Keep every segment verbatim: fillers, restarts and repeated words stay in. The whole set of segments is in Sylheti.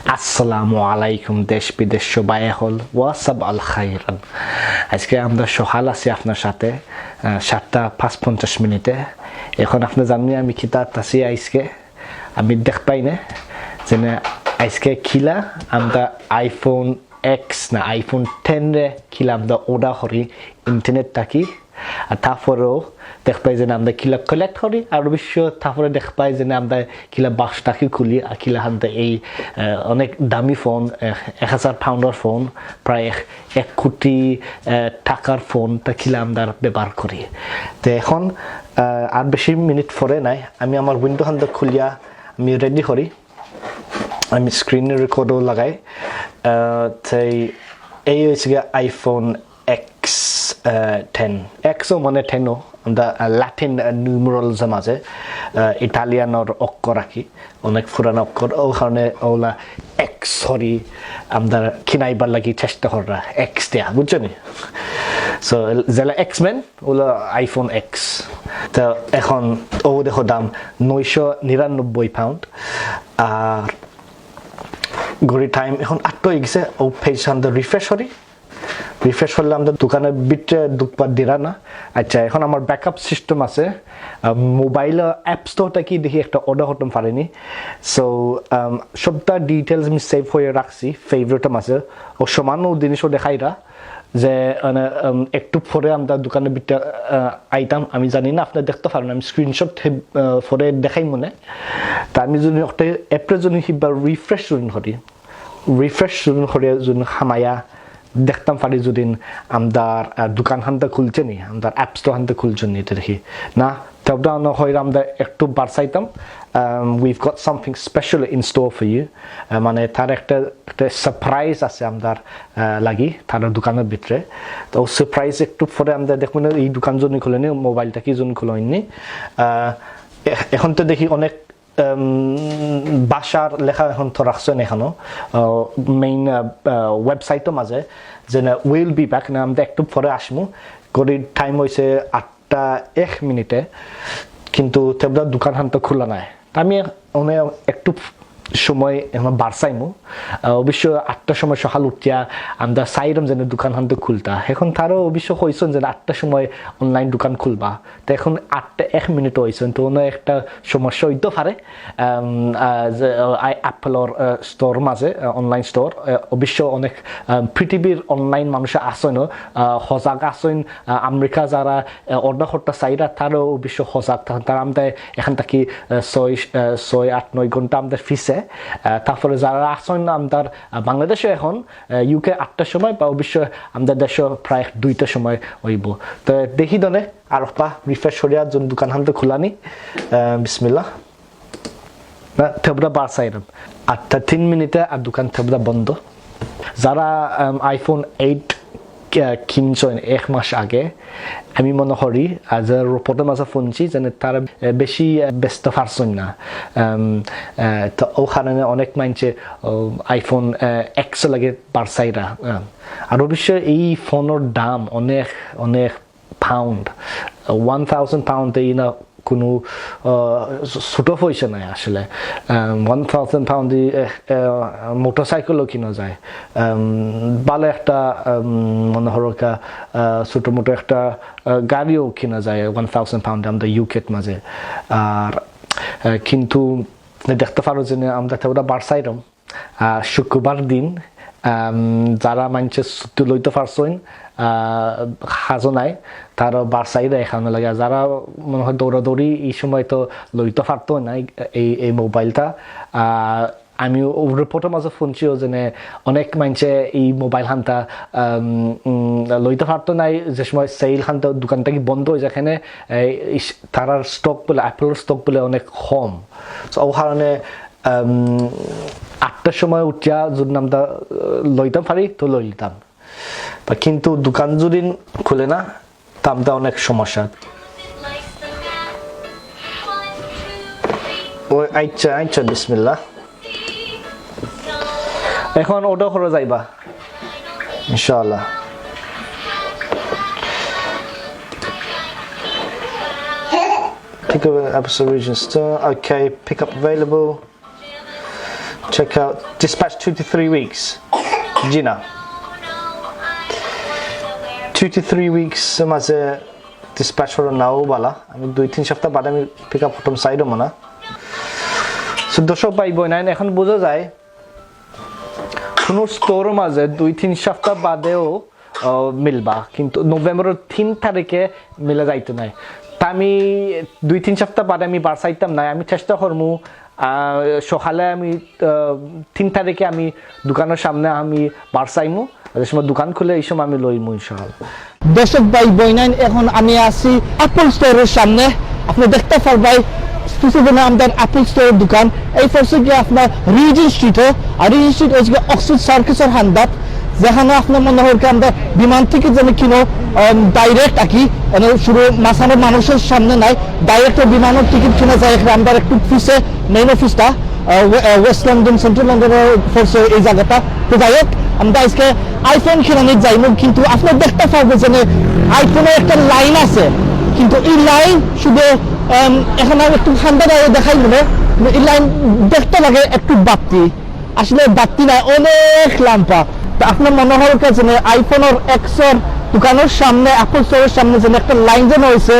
আসসালামু আলাইকুম দেশ বিদেশ সবাই অকল, ওয়াসাব আল খাইরান। আজকে আমরা সকাল আছি আপনার সাথে, আহ, সাতটা পাঁচ পঞ্চাশ মিনিটে। এখন আপনি জাননি আমি কিতা আছি আজকে, আমি দেখবায় নে যে না, আজকে কিলা আমরা iPhone X না iPhone ten রে কিলা আমরা order করি internet থাকি, আর তারপরেও দেখবায় যে না আমরা কিলা collect করি, আর অবশ্য তারপরে দেখবায় যে না আমরা কিলা box থাকি খুলি, আর কিলা আমরা এই, আহ, অনেক দামি ফোন, আহ, এক হাজার পাউন্ডর ফোন, প্রায় এক, এক কোটি, আহ, টাকার ফোন, তা কিলা আমরা ব্যবহার করি। তো এখন, আহ, আর বেশি মিনিট পরে নাই, আমি আমার window খান খুলিয়া আমি ready করি। আমি screen recordও লাগাই। আহ, তাই এই হয়েছে গিয়া iPhone X, আহ, ten। X ও মানে ten ও, আমরা, আহ, Latin, আহ, numerals মাঝে, আহ, Italianর অক্ষর রাখি, অনেক পুরানা অক্ষর, ও কারণে ওলা X, sorry, আমরা কিনাইবার লাগি চেষ্টা কররা X দিয়া, বুঝছো নি? So, যেলা X-Men, ওলা iPhone X। তো এখন ও দেখো দাম নয়শো নিরানব্বই পাউন্ড। আর ঘড়ি টাইম এখন আটটা হয়ে গেছে, ও page আনতে refresh করি। Refresh করলে আমরা দোকানের ভিতরে ঢুকবার দিরা না। আচ্ছা, এখন আমার backup system আছে, আহ, মোবাইল app store থাকি দেখি একটা order করতাম পারিনি। So, আম, সবটা details আমি save হয়ে রাখছি, favorite আছে। ও সমান ও জিনিসও দেখাইরা যে, মানে, আম, একটু পরে আমরা দোকানের ভিতরে, আহ, আইতাম। আমি জানি না আপনি দেখতে পারেন, আমি screenshot, আহ, পরে দেখাই মনে। তা আমি যদি একটা appটা যদি কিবা refresh যদি করি, refresh যদি করি যদি হামাইয়া দেখতাম পারি যদি আমরার, আহ, দোকান হানতে খুলছে নি, আমরার app store হানতে খুলছে নি, এটা দেখি। না, তবটা না হয় আমরা একটু বাড়াইতাম। Um, we've got something special in store for you. আহ, মানে তার একটা, একটা surprise আছে আমরার, আহ, লাগি, তার দোকানের ভিতরে। তো surprise একটু পরে আমরা দেখবো না, এই দোকান যদি খুলেনি, মোবাইলটা কি যদি খুলেনি। আহ, এ-, এখন তো দেখি অনেক, উম, ভাষার লেখা এখন তো রাখছেন এখনো, আহ, main, আহ, আহ, websiteও মাঝে, যে না, "We'll be back", না, আমরা একটু পরে আসবো। ঘড়ির টাইম হইছে আটটা এক মিনিটে, কিন্তু তেবলা দোকান হান তো খোলা নাই। তা আমি মানে একটু সময় এখন বাড়াইমু। আহ, অবশ্য আটটার সময় সকাল উঠিয়া আমরা চাইলাম যেন দোকান হান তো খুলতা। এখন তারও অবশ্য কইছেন যে আটটার সময় online দোকান খুলবা। তো এখন আটটা এক মিনিট হইছে, তো অন্য একটা সমস্যা হইতে পারে। আম, আহ, যে, আহ, আই-, Appleর, আহ, store মাঝে, আহ, online store, আহ, অবশ্য অনেক, আহ, পৃথিবীর online মানুষ আছেন, আহ, সজাগ আছেন, আহ, আমেরিকা যারা, আহ, order করতে চাইরা, তারাও অবশ্য সজাগ থাকেন। তারা আমাদের এখান থেকে, আহ, ছয়, আহ, ছয়, আট, নয় ঘন্টা আমাদের পিছে। আহ, তারপরে যারা আছেন আমাদের, আহ, বাংলাদেশে এখন, আহ, UK আটটার সময় বা অবশ্য আমাদের দেশে প্রায় দুইটার সময় হইব। তো দেখি দনে আর একটা refresh করিয়া যোন দোকান হান তো খোলানি। আহ, বিসমিল্লাহ। না, তেবলা বাড়াইরাম। আটটা তিন মিনিটে আর দোকান তেবলা বন্ধ। যারা, আম, iPhone eight, আহ, কিনছেন এক মাস আগে, আমি মনে করি, আহ, যে report-র মাঝে শুনছি, যেন তারা, আহ, বেশি, আহ, বেচতে পারছেন না। আম, আহ, তো ও কারণে অনেক মানষে, ও, iPhone, আহ, X লাগি বাড়াইরা। আহ, আর অবশ্য এই ফোনের দাম অনেক, অনেক পাউন্ড, one thousand পাউন্ড এই না কোনো, আহ, ছোট পয়সা নাই আসলে। আম, one thousand পাউন্ড দিয়ে, আহ, আহ, মোটরসাইকেলও কিনা যায়। আম, ভালো একটা, আম, মনে হলো একটা, আহ, ছোট মোটো একটা, আহ, গাড়িও কিনা যায় one thousand পাউন্ডে আমাদের UK-র মাঝে। আর, আহ, কিন্তু দেখতে পারো যে আমরা একটা ওটা বাড়াইরাম। আহ, শুক্রবার দিন, আম, যারা মানষে ছুটি লইতে পারছইন, আহ, হাজো নাই, তারা বাড়াইরা এখানো লাগে। আর যারা মনে হয় দৌড়াদৌড়ি, এই সময় তো লইতে পারতো না এই, এই মোবাইলটা। আহ, আমি ও report-র মাঝে শুনছিও যে নে অনেক মানষে এই মোবাইল হানটা, আম, উম, লইতে পারতো না, যে সময় সেল হানটা দোকান থেকে বন্ধ হয়ে যায়, এখানে এই, এই তারার stock বলে, Apple-র stock বলে অনেক কম। So, ও কারণে আম, আটটার সময় উঠিয়া যদি আমরা, আহ, লইতাম পারি, তো লইতাম। বা কিন্তু দোকান যদি খুলে না, তা আমরা অনেক সমস্যা। ও, আচ্ছা, আচ্ছা, বিসমিল্লাহ। এখন order করা যাইবা, ইনশাআল্লাহ। Pick up an episode region store. Okay, pick up available. Check out dispatch two to three weeks. জি না, two to three weeks মাঝে dispatch অর নাও বালা। আমি দুই তিন সপ্তাহ বাদে আমি পিক আপ করতাম চাইরো মনে। So দর্শক ভাই বইনাইন, এখন বুঝা যায় কোনো স্টোর মাঝে দুই তিন সপ্তাহ বাদেও আহ, মিলবা, কিন্তু নভেম্বরর তিন তারিখে মিলা যাইতো নায়। তা আমি দুই তিন সপ্তাহ বাদে আমি বারসাইতাম নায়, আমি চেষ্টা করমু। আহ, সকালে আমি আহ, তিন তারিখে আমি দোকানর সামনে আমি বারসাইমু, আর যে সময় দোকান খুলে এই সময় আমি লইমু ইনশাআল্লাহ। দর্শক ভাই বইনাইন, এখন আমি আছি অ্যাপল স্টোরর সামনে। আপনে দেখতা পারবায়, পিছে যেন আমরার অ্যাপল স্টোরর দোকান, এই পড়ছে গিয়া আপনার রিজেন্ট স্ট্রিটে, আর রিজেন্ট স্ট্রিট হচ্ছে গিয়া অক্সফোর্ড সার্কাসর হান্দাত, যেখানো আপনার মনে হয় কি আমরার বিমান টিকিট যেন কিনো, আম, ডাইরেক্ট আর কি, মানে শুধু মাঝখানো মানুষর সামনে নায়, ডাইরেক্ট বিমানর টিকিট কিনা যায়। এখানে আমরার একটু পিছে মেইন অফিসটা, আহ, ওয়ে-, আহ, ওয়েস্ট লন্ডন, সেন্ট্রাল লন্ডনর পড়ছে এই জাগাটা। তো যাই হোক, আমরা আজকে আইফোন কিনানিত যাইমু, কিন্তু আপনে দেখতা পারবা যেন আইফোনর একটা লাইন আছে, কিন্তু এই লাইন শুধু, আম, এখন আমি একটু ঠান্ডা দেখাই মনে, এই লাইন দেখতে লাগে একটু বাড়তি, আসলে বাড়তি না, অনেক লাম্বা। তো আপনার মনে হয় কি যেন আইফোনর এক্সর দোকানর সামনে, অ্যাপল স্টোরর সামনে যেন একটা লাইন যেন হইছে,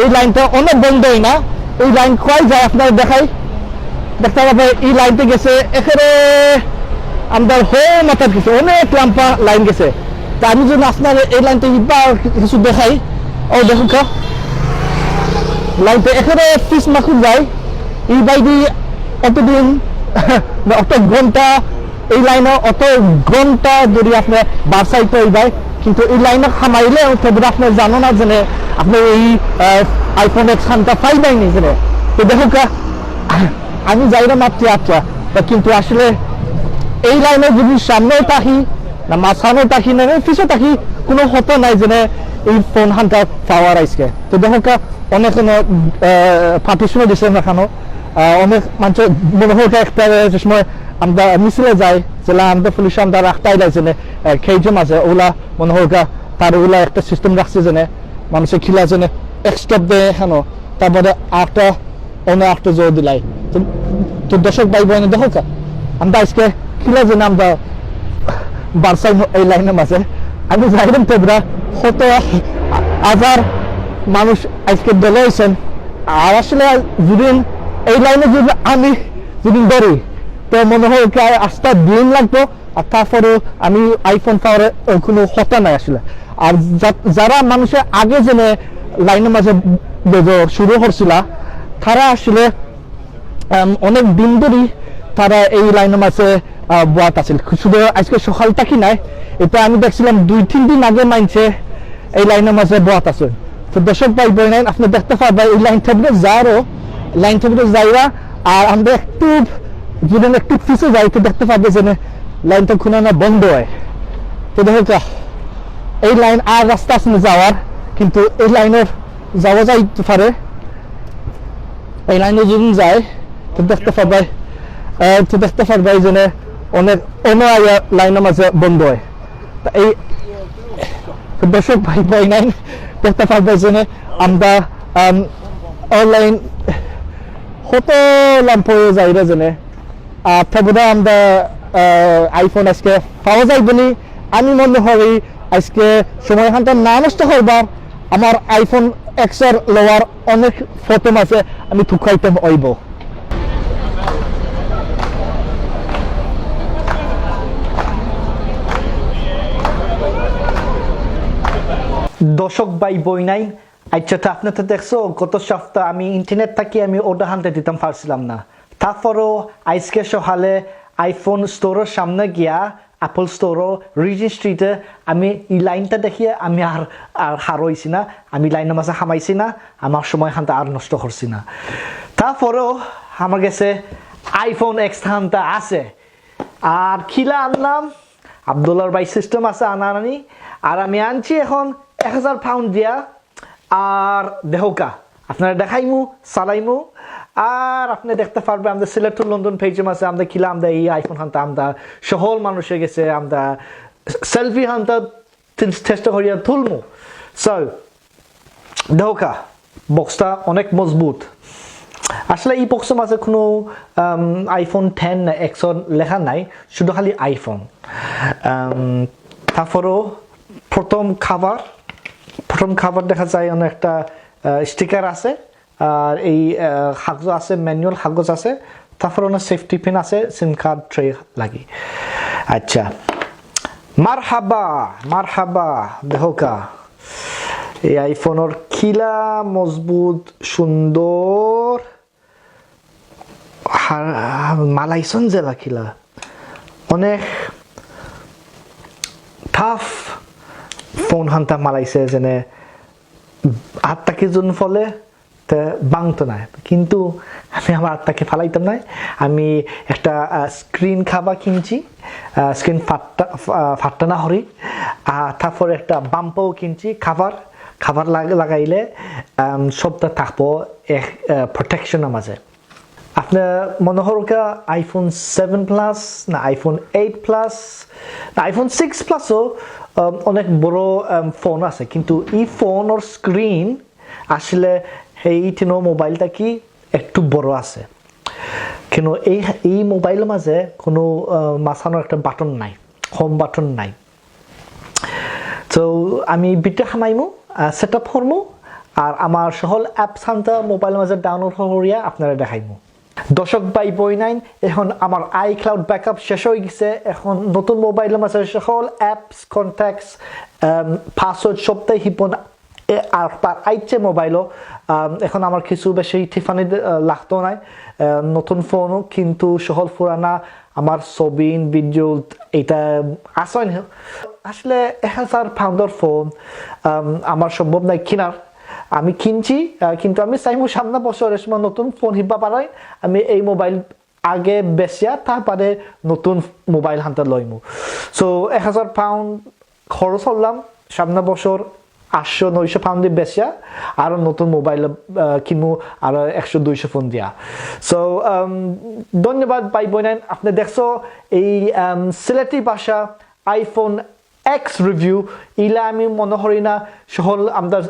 এই লাইনটা অনেক বন্ধ হয় না, এই লাইন কই যায় আপনারে দেখাই। দেখতা পারবা এই লাইনটা গেছে একেবারে আমরার হো মাথার গেছে, অনেক লাম্বা লাইন গেছে। তা আমি যদি আপনারে এই লাইনটা ইবার কিছু দেখাই, ও দেখুক্কা, লাইনটা একেবারে পিছ মাখুক যায়, এই বাইদি অতদিন না, অত ঘন্টা এই লাইনো অত ঘন্টা ধরি আপনে বারসাইতে অইবায়, কিন্তু এই লাইনো হামাইলে তবে আপনে জানো না যেন আপনে এই, আহ, আইফোন এক্স হানটা পাইবায়নি যেন। তো দেখুক্কা, আমি যাইরাম মাত্র আচ্ছা, তা কিন্তু আসলে এই লাইনো যদি সামনেও থাকি, না মাঝখানেও থাকি, না পিছে থাকি, কোনো হতা নাই যেন এই ফোন হানটা পাওয়ার আজকে। তো দেখুক্কা, অনেক, আহ, পার্টিশনও দিছে না খানো, আহ, অনেক মানুষ মনে হয় একটা যে সময় আমরা মিছিলে যাই, যেলা আমরা পুলিশ আমরা রাখতাই লাগছে না, আহ, খেইজম আছে, ওলা মনে হয় তার ওলা একটা সিস্টেম রাখছে যেন মানুষে খিলা যেন এক স্টপ দেয় এখানো, তারপরে আটটা অন্য আটটা জোর দিলাই। তো, তো দর্শক ভাই বইন দেখো কা, আমরা আজকে খিলা যেন আমরা বারসাই এই লাইনর মাঝে আমি যাইলাম তো এবার কত হাজার মানুষ আজকে দল হয়েছেন। আর আসলে যদি এই লাইনো যদি আমি যদি ধরি, তো মনে হয় প্রায় আস্তা দিন লাগবো। আর তারপরেও আমি আইফোন পাওয়ার কোনো কথা নাই আসলে। আর যা-, যারা মানুষে আগে যেন লাইনর মাঝে বেজো শুরু করছিলা, তারা আসলে, আম, অনেক দিন ধরি তারা এই লাইনর মাঝে, আহ, বওয়াত আছিল। শুধু আজকে সকাল থাকি নাই, এটা আমি দেখছিলাম দুই তিন দিন আগে মানছে এই লাইনর মাঝে বওয়াত আছে। তো দর্শক ভাই বইনাইন, আপনে দেখতা পারবা এই লাইন থাকি যারও, লাইন থাকি যাইরা, আর আমরা একটু যদি একটু পিছে যাই তো দেখতা পারবা যেন লাইনটা কোনো না বন্ধ হয়। তো দেখো কা, এই লাইন আর রাস্তা আছে না যাওয়ার, কিন্তু এই লাইনর যাওয়া যাইতে পারে। এই লাইনো যদি যাই তো দেখতা পারবায়, আহ, তো দেখতা পারবায় যেন অনেক অন্য আইয়া লাইনর মাঝে বন্ধ হয়। তা এই দর্শক ভাই বইনাইন দেখতা পারবায় যেন আমরা, আম, অনলাইন কত লাম্বা হয়ে যাইরা যেন। আর তবে আমরা, আহ, আইফোন আজকে পাওয়া যাইবনি। আমি মনে করি আজকে সময় খানটা না নষ্ট করবার, আমার আইফোন এক্সর লওয়ার অনেক ফটো মাঝে আমি তুকাইতাম অইব। দর্শক ভাই বইনাইন, আচ্ছা, তো আপনে তো দেখছো, গত সপ্তাহ আমি ইন্টারনেট থাকি আমি অর্ডার হানতে দিতাম পারছিলাম না। তারপরও আজকে সকালে আইফোন স্টোরর সামনে গিয়া, অ্যাপল স্টোরও রিজেন্ট স্ট্রিটে আমি এই লাইনটা দেখিয়া আমি আর, আর হারইছি না, আমি লাইনর মাঝে হামাইছি না, আমার সময় খানটা আর নষ্ট করছি না। তারপরেও আমার গেছে আইফোন এক্স খানটা আছে। আর কিলা আনলাম, আব্দুল্লাহর ভাই সিস্টেম আছে আনাআনি। আর আমি আনছি এখন এক হাজার পাউন্ড দিয়া। আর দেখো কা, আপনারে দেখাইমু, চালাইমু। আর আপনে দেখতা পারবা, আমরা সিলেট টু লন্ডন পেজর মাঝে আমরা কিলা আমরা এই আইফোন খানটা আমরা সকল মানুষর গেছে আমরা সেলফি খানটা চেষ্টা করিয়া তুলমু। So, দেখো কা, বক্সটা অনেক মজবুত। আসলে এই বক্সর মাঝে কোনো আইফোন টেন না এক্স লেখা নাই, শুধু খালি আইফোন। তারপরও প্রথম কভার, প্রথম কভার দেখা যায় অনেক একটা স্টিকার আছে, আর এই আহ, কাগজ আছে, ম্যানুয়াল কাগজ আছে, তারপর অনেক সেফটি পিন আছে, সিম কার্ড ট্রে লাগি। আচ্ছা, মারহাবা, মারহাবা। দেখো কা, এই আইফোনর কিলা মজবুত, সুন্দর, মালাইছন যেলা কিলা, অনেক টাফ ফোন হানতা মালাইছে, যেনে আত্মাকে জুন ফলে তে ভাঙতো না। কিন্তু আমি আমার আত্মাকে ফালাইতাম না। আমি একটা স্ক্রিন কাভার কিনছি, স্ক্রিন ফাট্টা আহ, ফাট্টা না হরি। আর তারপর একটা বাম্পও কিনছি, কভার। কভার লাগাইলে আম, সবটা থাকবো এক প্রোটেকশনের মাঝে। আপনার মনে হরকা আইফোন সেভেন প্লাস না আইফোন এইট প্লাস না আইফোন সিক্স প্লাসও অনেক বড় ফোন আছে, কিন্তু এই ফোনর স্ক্রিন আসলে এই তিনো মোবাইলটা কি একটু বড় আছে। কেন এই এই মোবাইলের মাঝে কোনো আহ, মাঝখানোর একটা বাটন নাই, হোম বাটন নাই। তো আমি ভিডিও হামাইমু, সেট আপ করমু, আর আমার সকল অ্যাপস হানতা মোবাইলের মাঝে ডাউনলোড করিয়া আপনারা দেখাইমু। দর্শক ভাই বইনাইন, এখন আমার আইক্লাউড ব্যাকআপ শেষ হয়ে গেছে। এখন নতুন মোবাইলের মাঝে সকল অ্যাপস, কন্ট্যাক্টস, পাসওয়ার্ড সবটাই হিপন। এ, আর তার আইচ্ছে মোবাইলও। আম, এখন আমার কিছু বেশি টিফানি দে-, আহ, লাগতো নাই। আহ, নতুন ফোনও কিন্তু সকল পুরানা আমার ছবিন, ভিডিও এটা আসেন। আসলে এক হাজার পাউন্ডর ফোন আম, আমার সম্ভব নাই কিনার। আমি কিনছি, আহ, কিন্তু আমি চাইমু সামনে বছর এ সময় নতুন ফোন হিবা পারাই আমি এই মোবাইল আগে বেচিয়া তারপরে নতুন মোবাইল হানতে লইমু। সো এক হাজার পাউন্ড খরচ করলাম, সামনে বছর আটশো নয়শো পাউন্ড দিয়ে বেচিয়া আরো নতুন মোবাইল আহ, কিনমু আরো একশো দুইশো ফোন দিয়া। সো ধন্যবাদ ভাই বইনাইন, আপনি দেখছো এই আম, সিলেটি ভাষা আইফোন এক্স রিভিউ, ইলা আমি মনে করি না সকল আমরার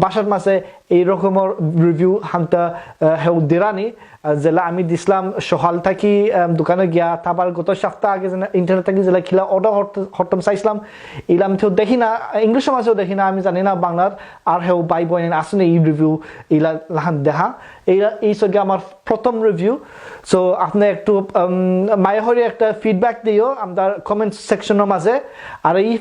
ভাষার মাঝে এই রকমর রিভিউ হানতা আহ, হেউ দিরানি। আহ, যেলা আমি দিছলাম সকাল থাকি আম, দোকানে গিয়া, তারপর গত সপ্তাহ আগে যেন ইন্টারনেট থাকি যেলা কিলা অর্ডার করতাম চাইছিলাম, ইলা আমি তো দেখি না, ইংলিশের মাঝেও দেখি না, আমি জানি না বাংলার। আর হেউ ভাই বইন আসুন এই রিভিউ ইলা লাহান দেখা, এই এই সঙ্গে আমার প্রথম রিভিউ। সো আপনি একটু আম, মায়া হরি একটা ফিডব্যাক দিও আমরা কমেন্ট সেকশনের মাঝে। আর এই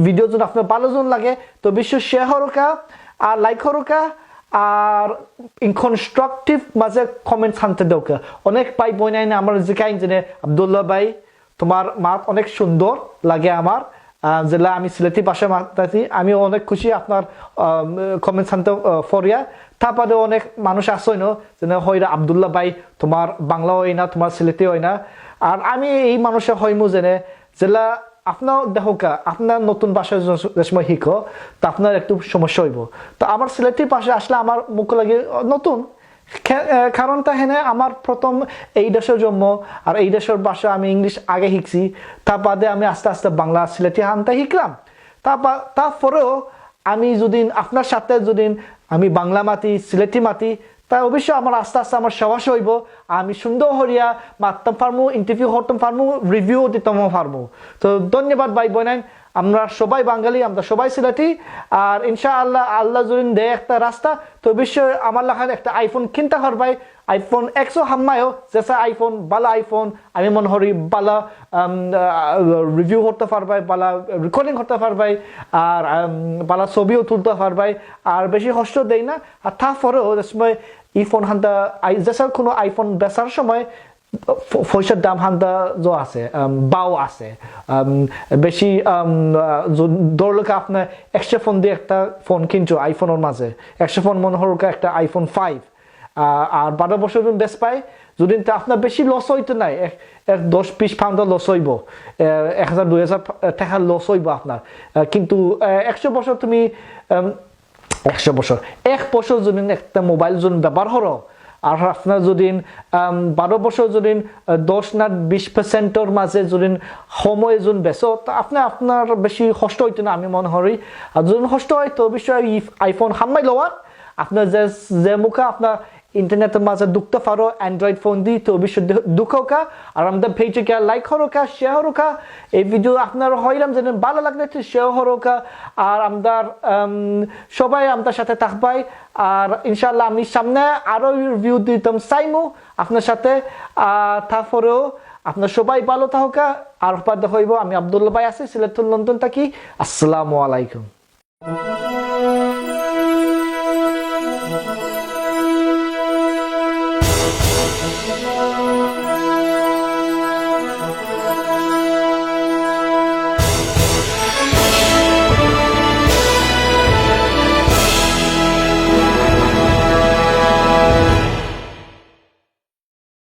ভিডিও যদি আপনার ভালো জন লাগে তো অবশ্যই শেয়ার হরকা আর লাইক হরকা আর ইন কনস্ট্রাকটিভ মাঝে কমেন্টস হানতে দেওকা। অনেক ভাই বইনাইন আমার জিকাইন যেনে আব্দুল্লাহ ভাই, তোমার মাত অনেক সুন্দর লাগে আমার। আহ, যেলা আমি সিলেটি ভাষা মাতাছি, আমি অনেক খুশি আপনার কমেন্টস হানতে আহ, ফরিয়া। তারপরে অনেক মানুষ আসইন যেনে হইরা আব্দুল্লাহ ভাই, তোমার বাংলা হয় না, তোমার সিলেটি হয় না। আর আমি এই মানুষে হইমু যেনে যেলা আপনার দেখোকা, আপনার নতুন ভাষা যে সময় শিখো, তা আপনার একটু সমস্যা হইব। তো আমার সিলেটি ভাষা আসলে আমার মুখ লাগে নতুন, খে- আহ, কারণটা হেনে আমার প্রথম এই দেশের জন্ম, আর এই দেশের ভাষা আমি ইংলিশ আগে শিখছি, তা বাদে আমি আস্তে আস্তে বাংলা সিলেটি হানতে শিখলাম। তা বা- তারপরেও আমি যদি আপনার সাথে যদি আমি বাংলা মাতি, সিলেটি মাতি, তা অবশ্যই আমার আস্তে আস্তে আমার সাহস হইব, আমি সুন্দর হরিয়া মাততাম পারমু, ইন্টারভিউ করতাম পারমু, রিভিউ দিতাম পারমু। তো ধন্যবাদ ভাই বইনাইন, আমরা সবাই বাঙালি, আমরা সবাই সিলেটি। আর ইনশাআল্লাহ আল্লাহ যদি দেয় একটা রাস্তা, তো অবশ্যই আমার লাখান একটা আইফোন কিনতে পারবাই, আইফোন এক্সও হাম্মায়ও, যেসা আইফোন, বালা আইফোন, আমি মনে করি বালা রিভিউ করতে পারবাই, বালা রেকর্ডিং করতে পারবাই, আর আম, বালা ছবিও তুলতে পারবাই। আর বেশি কষ্ট দেই না। আর তারপরেও যে সময় এই ফোন হানটা আই- যেসা কোনো আইফোন বেচার সময় প- পয়সার দাম হানটা যে আছে, আম, বাও আছে। আম, বেশি আম, আহ, য- ধরলে কি আপনার একশো ফোন দিয়ে একটা ফোন কিনছো আইফোনের মাঝে, একশো ফোন মনে হরকা একটা আইফোন ফাইভ, আর বারো বছর যদি বেচ পাই, যদি তা আপনার বেশি লস হইতো নাই, এক এক দশ বিশ পাউন্ড লস হইব, আহ, এক হাজার দুই হাজার টাকা লস হইব আপনার। আহ, কিন্তু আহ, একশো বছর তুমি আম, একশো বছর, এক বছর যদি একটা মোবাইল যদি ব্যবহার করো, আর আপনার যদি আম, বারো বছর যদি আহ, দশ না বিশ পার্সেন্টর মাঝে যদি সময় যদি বেচো, তা আপনি আপনার বেশি কষ্ট হইতো না আমি মনে করি। আর যদি কষ্ট হয় তো অবশ্যই এই আইফোন হাম্মাই লওয়ার, আপনার যে যে মুখে আপনার ইন্টারনেটর মাঝে ঢুকতে পারো অ্যান্ড্রয়েড ফোন দি, তো অবশ্যই দে-, ঢুকোকা। আর আমরার পেজে গিয়া লাইক করোকা, শেয়ার করোকা। এই ভিডিও আপনার হইলাম যেন ভালো লাগলে একটু শেয়ার করোকা। আর আমরার, আম, সবাই আমরার সাথে থাকবাই। আর ইনশাআল্লাহ আমি সামনে আরো রিভিউ দিতাম চাইমু আপনার সাথে। আর তারপরেও আপনার সবাই ভালো থাকোকা। আর পর দেখা হইব। আমি আব্দুল্লাহ ভাই আছি সিলেট লন্ডন থাকি। আসসালামু আলাইকুম।